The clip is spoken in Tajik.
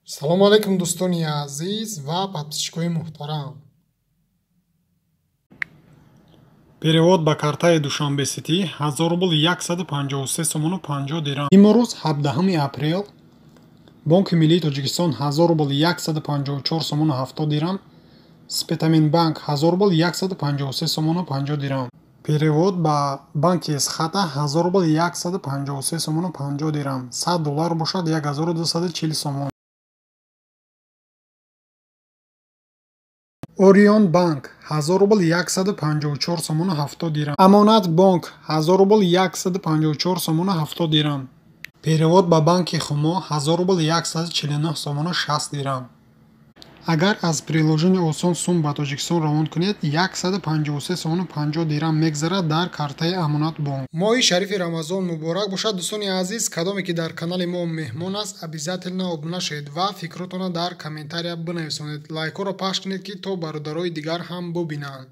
Салому алайкум, дӯстони азиз ва подписчикои муҳтарам. Перевод ба картаи Душанбе Сити 1000 рубл 153 сомону 50 дирам. Имрӯз 17 апрел Бонки Миллии Тоҷикистон 1000 рубл 154 сомону 70 дирам, Спитамен банк 1000 рубл 153 сомону 50 дирам. Перевод ба банки Эсхата 1000 рубл 153 сомону 50 дирам. 100 доллар бошад 1240 сомон. Орион банк 1000 рубл 154 сомону 70 дирам. Амонат бонк 1000 рубл 154 сомону 70 дирам. Перевод ба банки Хумо 1000 рубл 149 сомону 60 дирам. Агар аз приложение Осон сум ба Тоҷикистон равон кунед, 153 сомону 50 дирам мегзарад дар картаи Амонат бонк. Моҳи шарифи Рамазон муборак бошад, дӯстони азиз. Кадоме ки дар канали мо меҳмон аст, обязательно обуна шавед ва фикротонро дар комментария бинависонед. Лайкҳоро пахш кунед, ки то бародарои дигар ҳам бубинанд.